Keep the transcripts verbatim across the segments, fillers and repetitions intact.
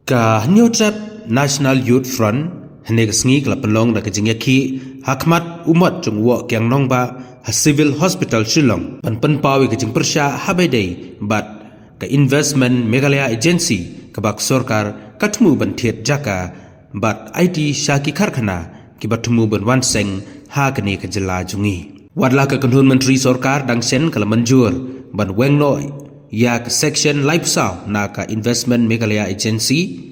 Ka Hynñiewtrep National Youth Front hynne ka sngi ka la pynlong da ka jingïakhih ha khmat u mot jong u Woh Kiang Nangbah ha Civil Hospital Shillong ban pynpaw ïa ka jingpyrshah ha ba ïadei bad ka Investment Meghalaya Agency kaba ka sorkar ka thmu ban thied jaka bad aiti sha ki karkhana kiba thmu ban wan seng ha kane ka jylla jong ngi. Wat la ka kynhun myntri sorkar dang shen ka la mynjur ban weng noh ïa ka section laiphew saw na ka Investment Meghalaya Agency.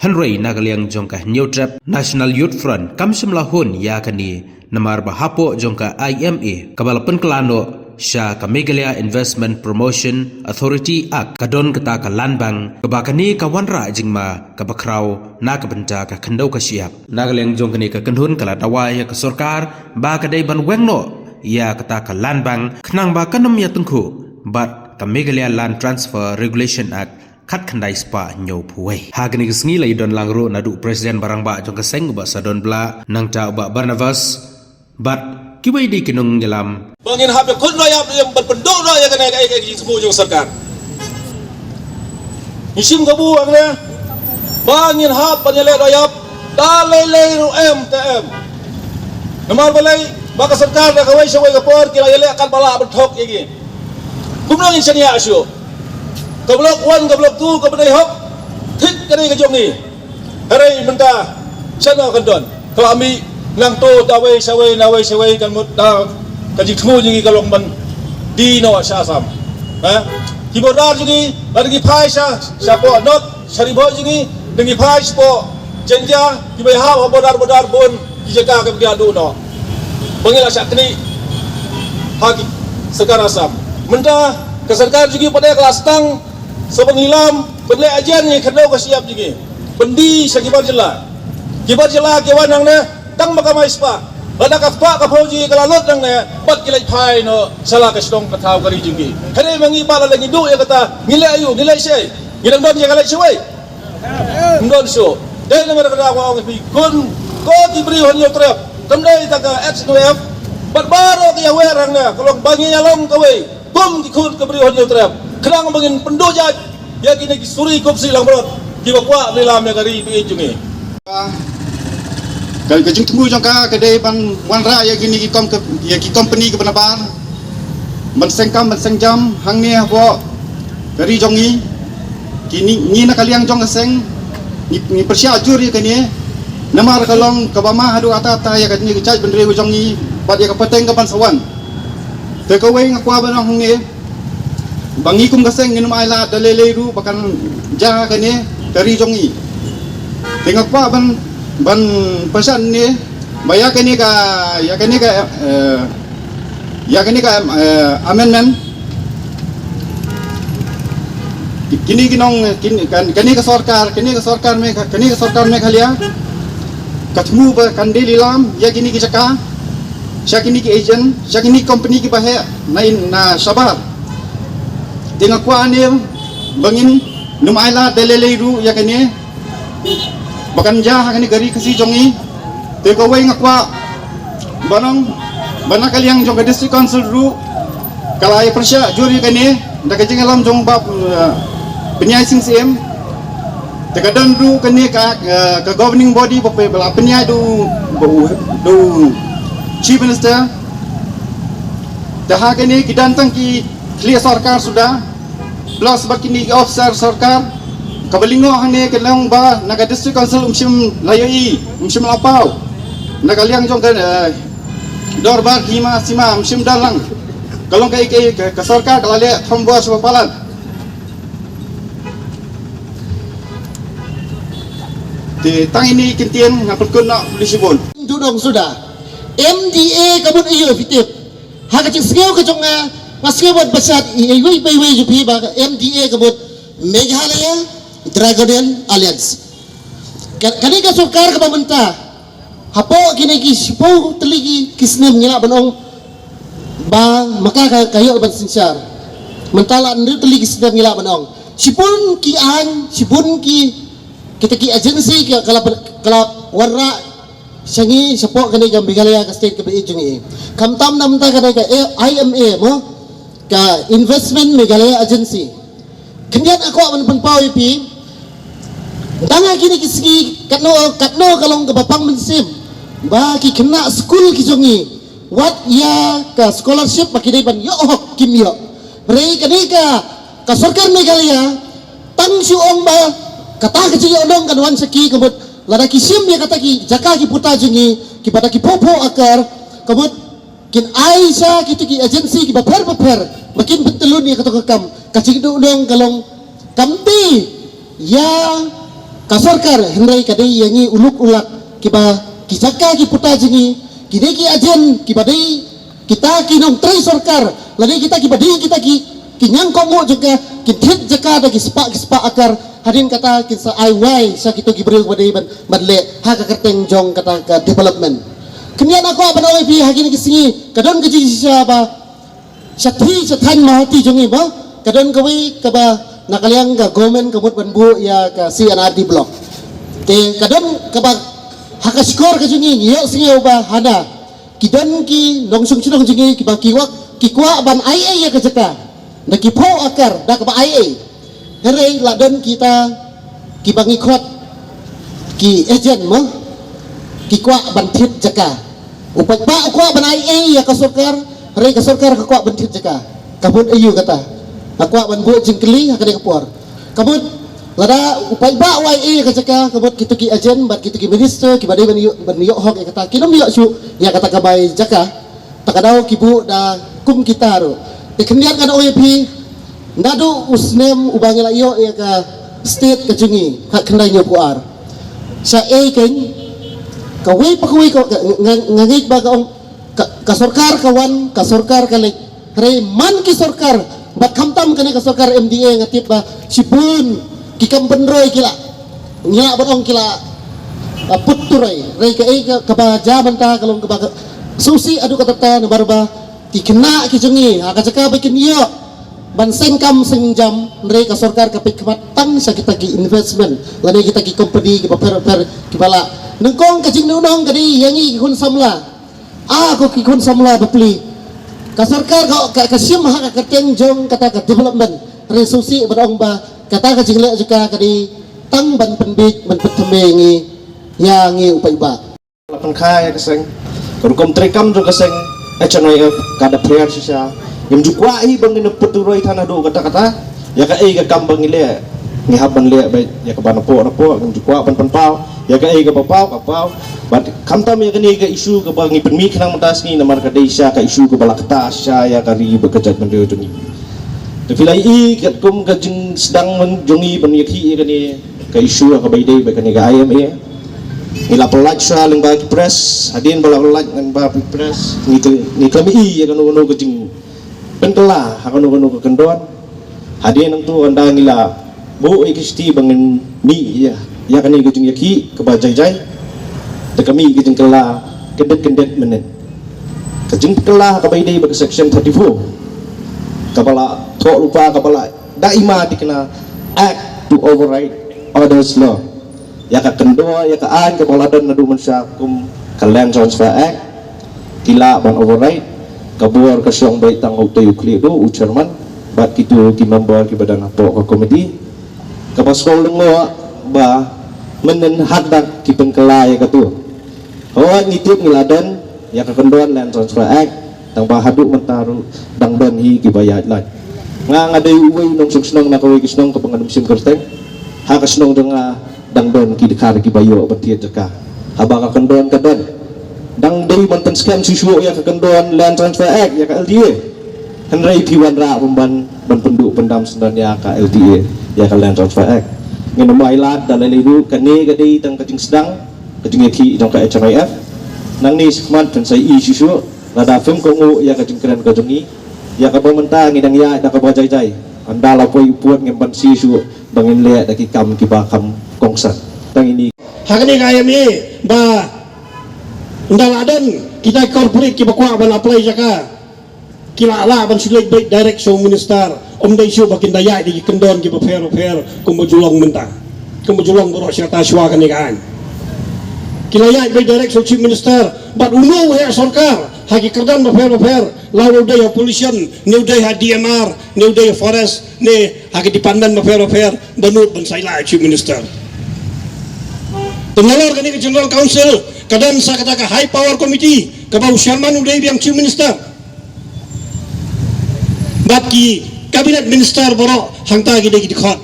Hynrei na ka liang jong ka Hynñiewtrep National Youth Front kam shym la hun ïa kane namar ba hapoh jong ka I M A kaba la pynkylla noh sha ka Meghalaya Investment Promotion Authority Act ka don kata ka land bank kaba kane ka wanrah jingma kaba khraw na ka bynta ka khyndew ka shyiap. Na ka liang jong kane ka kynhun ka la dawa ïa ka sorkar ba ka dei ban weng noh ïa kata ka land bank khnang ba kan ym ïatyngkhuh bad ka Meghalaya Land Transfer Regulation Act khatkhyndai spah hynñiewphew wei. Ha kane ka sngi la ïadon lang ruh naduh u President ba rangbah jong ka seng u Bah Sadonblah, nangta u Bah Barnabas bad kiwei de ki nongïalam. Ba ngin hap ïa khun noh ïa ban pynduh noh ïa kane ka, ka, ka jingsngew jong sorkar. Ngi shim kabu hangne ba ngin hap ban ïaleh noh ïa da lei lei ruh em te em. Namar balei? Ba ka sorkar da kawei sha kawei ka por ki la ïaleh kat ba lah ban thok ïa ngi. Kumno ngin shaniah shuh? Ka block one, ka block two, ka ba dei hok thik ka dei ka jong ngi. Hynrei mynta shano kan don? Ka la mih nangto da wei sha wei na wei sha wei kan mut da ka jingthmu jong ngi ka long ban die noh sha Assam. Ha? Ki border jong ngi la dang ki phai sha, shapoh North, sha Ri Bhoi jong ngi, dang ki phai shapoh Jaintia, kiba ïahap ha border border bun ki jaka kiba ki ïaduh noh. Ba ngi la shah knieh ha ki sorkar Assam. Mynta ka sorkar jong ngi pat ka la sdang sa ban ngilam ban leh ajen ïa ka khyndew ka shyiap jong ngi. Ban die sha ki bar jylla. Ki bar jylla ki wan hangne tang ba ka mai spah. Lada ka spah ka phew jong ngi ka la lut hangne bad ki leit phai noh sha la ka shnong ka thaw ka ri jong ngi. Hynrei ma ngi pat lada ngi duh ïa kata ngi leh aïu, ngi leh shaei? Ngi dang don ïa ka leit shawei? Ym don shuh. Dei namar kata nga ong ïa phi, khun ko ki briew Hynñiewtrep, kam dei tang ka H N F bad baroh ki ïawer hangne, ka long ba ngi ïalong kawei kum ki khun ki briew Hynñiewtrep khnang ba ngin pynduh jait ïa kine ki suri kop sih langbrot kiba kwah ban ïalam ïa ka ri baieit jong ngi. Ka, ka jingthmu jong ka ka dei ban wanrah ïa kine ki kom, ïa ki company kiba nabar ban seng kam ban seng jam hangne hapoh ka ri jong ngi. Kine, ngi na ka liang jong ka seng ngi, ngi pyrshah jur ïa kane namar ka long kaba ma haduh katta katta ïa kane ka jaitbynriew jong ngi bad ïa ka pateng kaban sa wan. Te kawei nga kwah ban ong hangne ba ngi kum ka seng ngin ym ailad da lei lei ruh ba kan jia kane ka ri jong ngi. Te nga kwah ban, ban pynshai ne ba ïa kane ka, ïa kane ka, eh, ïa kane ka, eh, amendment, kine ki nong, kine, kan, kane ka sorkar, kane ka sorkar Megha-, kane ka sorkar Meghalaya ka thmu ba kan dei lilam ïa kine ki jaka sha kine ki agent, sha kine ki company kiba heh na in, na shabar. Te nga kwah ne ba ngin ym ailad da lei lei ruh ïa kane ba kan jia ha kane ka ri Khasi jong ngi. Te kawei nga kwah ban ong ba na ka liang jong ka District Council ruh ka la ïa pyrshah jur ïa kane da ka jingïalam jong Bah, eh, Pynïaid Sing Syiem. Te ka don ruh kane ka, eh, ka governing body ba pyn-, ba la pynïaid da u, da u, da u Chief Minister. Te ha kane ki don tang ki khlieh sorkar suda plus ba kine ki officer sorkar. Kaba lyngngoh hangne ka long ba na ka District Council ym shym la ïohi, ym shym la paw. Na ka liang jong ka, eh, dorbar hima sima ym shym don lang. Ka long kaei kaei ka, ka sorkar ka la leh thombor sha ba palat. Te tang ine i kyntien nga pynkut noh, khublei shibun. Duh dong suda. M D A ka mut aïu phi tip? Ha ka jingsngew ka jong nga, nga sngew bad bachat ïa iwei pa iwei jong phi ba ka M D A ka mut Meghalaya Dragoidal Alliance. Ka, kane ka sorkar kaba mynta, hapoh kine ki shiphew tylli ki, ki snem ngi lah ban ong ba ma ka, ka, ka ïoh ban synshar. Mynta la hynriew tylli ki snem ngi lah ban ong. Shibun ki aiñ, shibun ki, kita ki agency ki, ka la, ka la wanrah sha ngi shapoh kane ka Meghalaya ka state kaba ïeit jong ngi. Khamtam na mynta kane ka I M A mo, ka Investment Meghalaya Agency. Khyndiat nga kwah ban pynpaw ïa phi. Tang ha kine ki sngi katno katno ka long kaba pang mynsiem ba ki khynnah skul ki jong ngi wat ïa ka scholarship ba ki dei ban ïoh hok kim ïoh. Hynrei kane ka, ka sorkar Meghalaya tang shu ong ba kata ka jingïohnong kan wan sha ki, ka mut lada ki shim ïa kata ki jaka ki puta jong ngi kiba da ki phew phew akar, ka mut kin ai sha kito ki agency kiba pher bapher ba kin pyntyllun ïa kato ka kam. Ka jingduhnong ka long kam dei ïa ka sorkar, hynrei ka dei ïa ngi u lok u lad kiba ki jaka ki puta jong ngi, ki dei ki agent kiba dei kita ki nongtrei sorkar, lane kita kiba dei kita ki, ki ñiangkohnguh jong ka, ki thied jaka da ki spah ki spah akar. Hadien kata kin sa ai wai sha kito ki briew ba dei ban, ban leh ha ka kyrteng jong kata ka development. Kyndiat nga kwah ban ong ïa phi ha kine ki sngi ka don ka jingshisha ba sha thaiñ, sha thaiñ Mawhati jong ngi ba ka don kawei kaba na ka liang ka government ka mut ban buh ïa ka C and R D block. Te ka don kaba ha ka shkor ka jong ngi ngi ïohsngew ba hana ki don ki nongshong shnong jong ngi kiba ki wak ki kwah ban ai ei ïa ka jaka da ki phew akar da kaba ai ei. Hynrei la don kita kiba ngi khot ki agent mo, ki kwah ban thied jaka. U paidbah u kwah ban ai ei ïa ka sorkar, hynrei ka sorkar ka kwah ban thied jaka. Ka mut aiu kata? Ka kwah ban buh jingkylli ha kane ka por. Ka mut lada u paidbah u ai ei ïa ka jaka, ka mut kito ki agent bad kito ki minister kiba dei ban ïoh, ban ïoh hok ïa kata, kin ym ïoh shuh ïa kata ka bai jaka. Ta ka daw ki buh da kum kita ruh. Te khyndiat ngan ong ïa phi, naduh u snem uba ngi la ïoh ïa ka state ka jong ngi ha khyndai hynñiew phew ar, sha ei keiñ, kawei pa kawei ka, ka, nga, nga ngeit ba ka ong ka, ka sorkar ka wan, ka sorkar ka leit. Hynrei man ki sorkar bad khamtam kane ka sorkar M D A nga tip ba shibun ki kam pynroi ki la, ngi lah ban ong ki la, ah, put turoi. Hynrei kaei ka, kaba jia mynta ka long kaba ka sngewsih haduh katta katta namar ba ki khynnah ki jong ngi ha ka jaka ba kin ïoh ban seng kam seng jam, hynrei ka sorkar ka peit khmat tang sha kita ki investment lane kita ki company kiba pher pher kiba la. Nyngkong ka jingduhnong ka dei ïa ngi ki khun samla. Ah, ko ki khun samla bapli. Ka sorkar ka, ka, ka shim ha ka kyrteng jong kata ka development. Hynrei sngewsih ban ong ba kata ka jingleh jaka ka dei tang ban pynbiej ban pynthymmai ngi, ïa ngi u paidbah. La pynkha ïa ka seng, ka rukom treikam jong ka seng H N Y F ka da phriar shisha. Ngim ju kwah hi ba ngin pynturoi than haduh katta katta. Ïa kaei ka kam ba ngi leh, ngi hap ban leh beit, ïa kaba napoh napoh, ngim ju kwah ban pynpaw. Ïa kaei kaba paw ka paw. Bad khamtam ïa kane ka issue kaba ngi pynmih khnang mynta sngi namar ka dei shisha ka issue kaba la kata shisha ïa ka ri bad ka jaitbynriew jong ngi. Te phi la ïohi katkum ka jingsdang jong ngi ban ïakhih ïa kane ka issue kaba ïadei bad kane ka I M A. Ngi la pyllait sha lyngba ki press, hadien ba la pyllait lyngba ki press, ngi kla-, ngi khlem ïohi ïa kano kano ka jingpynkylla ha kano kano ka kyndon. Hadien nangto ynda ngi la buh ïa ki shithi ba ngin mih ïa, ïa kane ka jingïakhih kaba jai jai, te ka mih ka jingkylla kyndit kyndit mynnin. Ka jingkylla kaba ïadei bad ka section thirty-four kaba la thoh lypa, kaba la da i ma thikna, act to override others law. Ïa ka kyndon, ïa ka aiñ kaba la don naduh mynshwa kum ka Land Transfer Act, ki lah ban override. Ka bor ka shong beit tang utei u khlieh duh, u chairman bad kito ki member kiba don hapoh ka komiti. Kaba sngewlyngngoh ba mynnin haduh ki pynkylla ïa kato. Hooid, ngi tip ngi la don ïa ka kyndon Land Transfer Act, tang ba haduh mynta ruh dang don hi kiba ïaid lait. Nga, nga dei uwei u nongshong shnong na kawei ka shnong kaba ngan ym shim kyrteng. Ha ka shnong jong nga dang don ki dkhar kiba ïoh ban thied jaka. Haba ka kyndon ka don, dang dei ban pynskhem shuh shuh ïa ka kyndon Land Transfer Act ïa ka L T A. Hynrei phi wanrah ban, ban pynduh pyndam syndon ïa ka L T A, ïa ka Land Transfer Act. Ngin ym ailad da lei lei ruh, kane ka dei tang ka jingsdang ka jingïakhih jong ka H N Y F. Nangne shakhmat phin sa ïohi shuh shuh lada phim kohnguh ïa ka jingkren ka jong ngi. Ïa kaba mynta ngi dang ïaid da kaba jai jai, ynda la poi u pud ngim banse shuh ba ngin leh da ki kam kiba kham kongsan. Tang ine. Ha kane ka I M A ba ynda la don kita ki corporate kiba kwah ban apply jaka, ki lah lah ban shu leit beit direct sha u minister, ym dei shuh ba kin da ïaid da ki kyndon kiba pher pher kumba ju long mynta, kumba ju long baroh shi katta shuwa kane ka aiñ. Ki lah ïaid beit direct sha u chief minister. Bad uno u heh sorkar ha ki kyrdan bapher bapher, la u dei ha pollution, ne u dei ha D M R, ne u dei ha forest, ne ha ki department bapher bapher, ba nud ban sa ïaleh chief minister. Nalor kane ka General Council ka don sa kata ka High Power Committee kaba u Chairman u dei biang Chief Minister. Bad ki Cabinet Minister baroh hangta ki dei ki dkhot.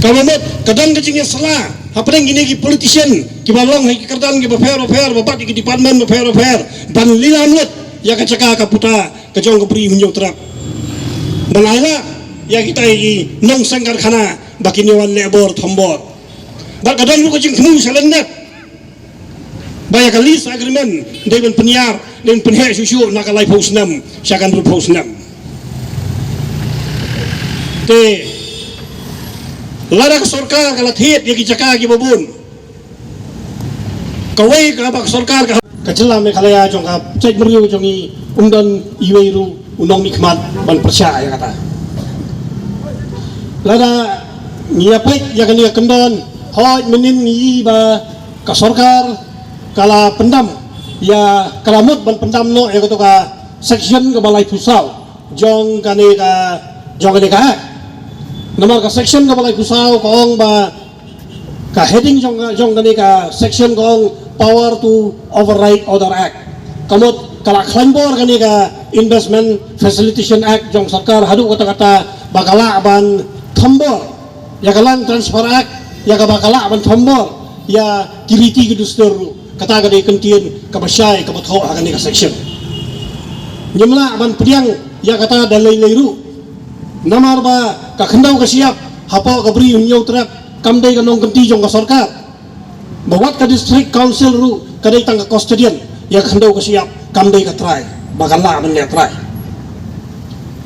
Kaba mut ka don ka jingïasylla hapdeng kine ki politician kiba long ha ki kyrdan kiba pher ba pher, ba bat ïa ki department ba pher ba pher, ban lilam lut ïa ka jaka ka puta ka jong ka Bri u Hynñiewtrep. Ban ai lad ïa kita ki nongseng karkhana ba kin ïa wan leh bor thombor. Bad ka don ruh ka jingthmu sha lyndet ba ïa ka lease agreement dei ban pynïar, dei ban pynheh shuh shuh na ka laiphew snem sha ka hynriewphew snem. Te lada ka sorkar ka la thied ïa ki jaka kiba bun, kawei kaba ka sorkar ka, ka jylla Meghalaya jong ka jaitbynriew jong ngi, um don iwei ruh u nongmihkhmat ban pyrshah ïa kata. Lada ngi ïa peit ïa kane ka kyndon, hooid mynnin ngi i ba ka sorkar ka la pyndam ïa, ka la mut ban pyndam noh ïa kato ka section kaba laiphew saw jong kane ka, jong kane ka act. Namar ka section kaba laiphew saw ka ong ba, ka heading jong, jong kane ka section ka ong Power to Override Order Act. Ka mut ka la khlaiñ bor kane ka Investment Facilitation Act jong sorkar haduh katta katta ba ka lah ban thombor ïa ka Land Transfer Act, ïa kaba ka lah ban thombor ïa ki riti ki dustur ruh. Kata ka dei ka ktien kaba shai kaba thoh ha kane ka section. Ngim lah ban pdiang ïa kata da lei lei ruh. Namar ba ka khyndew ka shyiap hapoh ka Bri u Hynñiewtrep kam dei ka nongkynti jong ka sorkar. Ba wat ka District Council ruh ka dei tang ka custodian ïa ka khyndew ka shyiap, kam dei ka trai ba ka lah ban leh trai.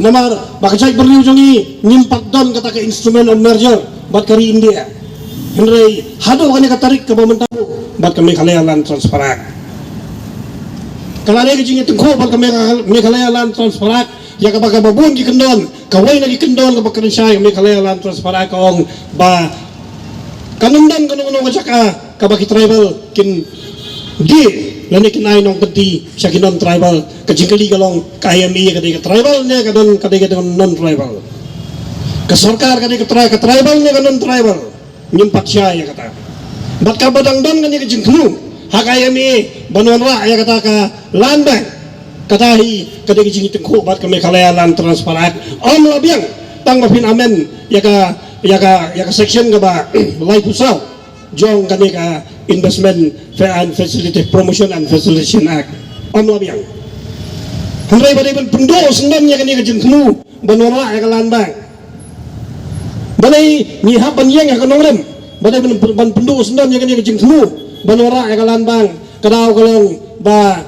Namar ba ka jaitbynriew jong ngi ngim pat don kata ka Instrument of Merger bad ka ri India. Hynrei haduh kane ka tarik kaba mynta bad ka Meghalaya Land Transfer Act, ka la dei ka jingïatyngkhuh bad ka Megha-, Meghalaya Land Transfer Act ïa kaba, kaba bun ki kyndon. Kawei na ki kyndon kaba kren shai ka Meghalaya Land Transfer Act ka ong ba kan ym don kano kano ka jaka kaba ki tribal kin die lane kin ai nongkynti sha ki non tribal. Ka jingkylli ka long, ka I M A ka dei ka tribal ne ka don, ka dei ka don non tribal? Ka sorkar ka dei ka tri-, ka tribal ne ka non tribal? Ngim pat shai ïa kata. Bad kaba dang don kane ka jingthmu ha ka I M A ban wanrah ïa kata ka Land Bank, kata hi ka dei ka jingïatyngkhuh bad ka Meghalaya Land Transfer Act. Ym lah biang tang ba phin amend ïa ka, ïa ka, ïa ka section kaba laiphew saw jong kane ka Investment Fa-, and Facility Promotion and Facilitation Act. Ym lah biang. Hynrei ba dei ban pynduh syndon ïa kane ka jingthmu ban wanrah ïa ka Land Bank. Balei ngi hap ban ïeng ha ka nongrim? Balei ban, ban pynduh syndon ïa kane ka jingthmu ban wanrah ïa ka Land Bank? Ka daw ka long ba,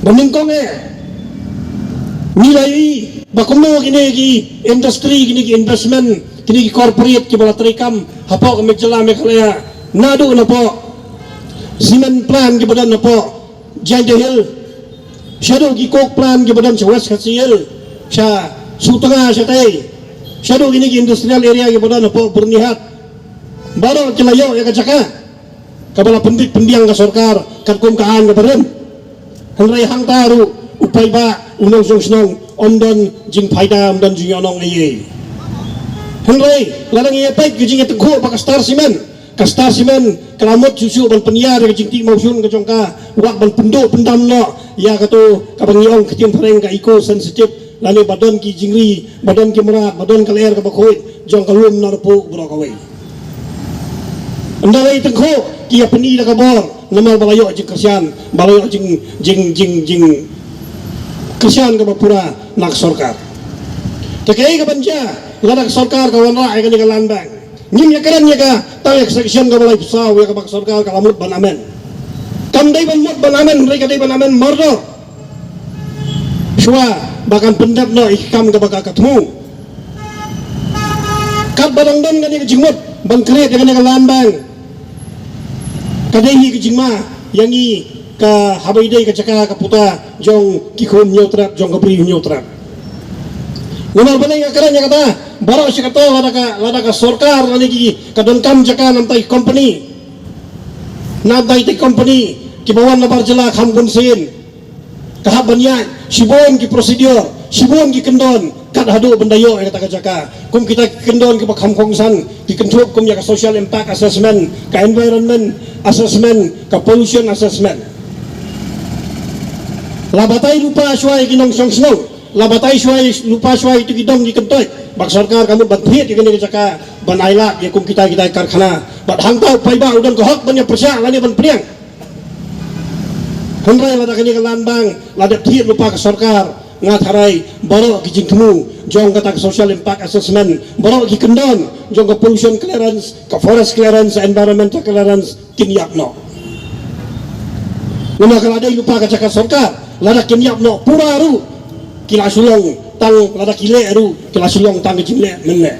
ba nyngkong eh ngi la ïohi ba kumno kine ki industry, kine ki investment, kine ki corporate kiba la treikam hapoh ka jylla Meghalaya, naduh napoh cement plant kiba don hapoh Jaintia Hills, shaduh ki coke plant kiba don sha West Khasi Hills, sha Sutnga shatei, shaduh kine ki industrial area kiba don hapoh Byrnihat. Baroh ki la ïoh ïa ka jaka kaba la pynbit pynbiang ka sorkar katkum ka aiñ kaba rim. Hynrei hangta ruh u paidbah, u nongshong shnong, ym don jingphaida, ym don jingïohnong ei ei. Hynrei lada ngi ïa peit ka jingïatyngkhuh bad ka Star Cement, ka Star Cement ka la mut shuh shuh ban pynïar ïa ka jingtih mawshun ka jong ka, wat ban pynduh pyndam noh ïa kato kaba ngi ong ka ktien phareng ka eco sensitive, lane ba don ki jingri, ba don ki mrad, ba don ka lyer kaba khuid jong ka lum na ruh baroh kawei. Ynda la ïatyngkhuh ki ïa pyni da ka bor, namar ba la ïoh jingkyrshan, ba la ïoh jing, jing, jing, jingkyrshan kaba pura na ka sorkar. Te kaei kaban jia lada ka sorkar ka wanrah ïa kane ka Land Bank? Ngim ïa kren ïa ka tang ïa ka section kaba laiphew saw ïa kaba ka sorkar ka la mut ban amend. Kam dei ban mut ban amend, hynrei ka dei ban amend mardor, shuwa ba kan pyndep noh ïa ki kam kaba ka, ka thmu. Katba dang don kane ka jingmut ban create ïa kane ka Land Bank, ka dei hi ka jingma ïa ngi, ka haba ïadei ka jaka ka puta jong ki khun Hynñiewtrep, jong ka Bri Hynñiewtrep. Namar balei nga kren ïa kata? Baroh shi katta lada ka, lada ka sorkar lane ki ka donkam jaka na bynta ki company, na bynta ki company kiba wan na bar jylla kham bun sien, ka hap ban ïaid shibun ki procedure, shibun ki kyndon, Kat haduh ban da ïoh ïa kata ka jaka. Kum kita ki kyndon kiba kham kongsan, ki kynthup kum ïa ka social impact assessment, ka environment assessment, ka pollution assessment. La batai lypa shuwa ïa ki nongshong shnong, la batai shuwa, lypa shuwa ïa ki dong ki kyntoit. Ba ka sorkar ka mut ban thied ïa kane ka jaka ban ailad ïa kum kita kita ki karkhana. Bad hangta u paidbah u don ka hok ban ïa pyrshah lane ban pdiang. Hynrei lada kane ka land bank la dep thied lypa ka sorkar, nga tharai baroh ki jingthmu jong kata ka social impact assessment, baroh ki kyndon jong ka pollution clearance, ka forest clearance, environmental clearance kin ïap noh. Namar ka la dei lypa ka jaka sorkar, lada kin ïap noh pura ruh, ki la shu long tang, lada ki leh ruh ki la shu long tang ka jingleh mynleh.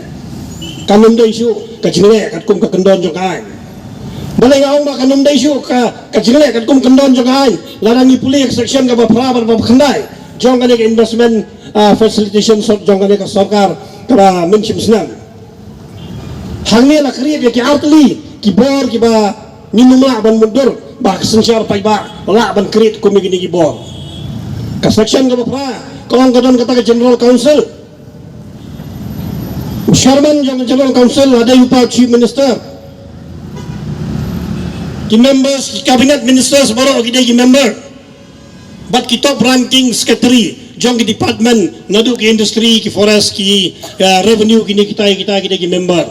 Kan ym dei shuh ka jingleh katkum ka kyndon jong ka aiñ. Balei nga ong ba kan ym dei shuh ka, ka jingleh katkum kyndon jong ka aiñ? Lada ngi pule ka section kaba phra bad ba khyndai jong kane ka investment, ah, facilitation sort jong kane ka sorkar kaba mynshim snem. Hangne la create ïa ki artylli ki bor kiba ngin ym lah ban mutdur, ba ka synshar paidbah lah ban create kum ïa kine ki bor. Ka section kaba phra ka ong ka don kata ka General Council. U chairman jong ka General Council la dei u pa u Chief Minister. Ki members, ki cabinet ministers baroh ki dei ki member. Bad ki top ranking secretary jong ki department, naduh ki industry, ki forest, ki, eh, revenue, kine kita, kita ki dei ki member.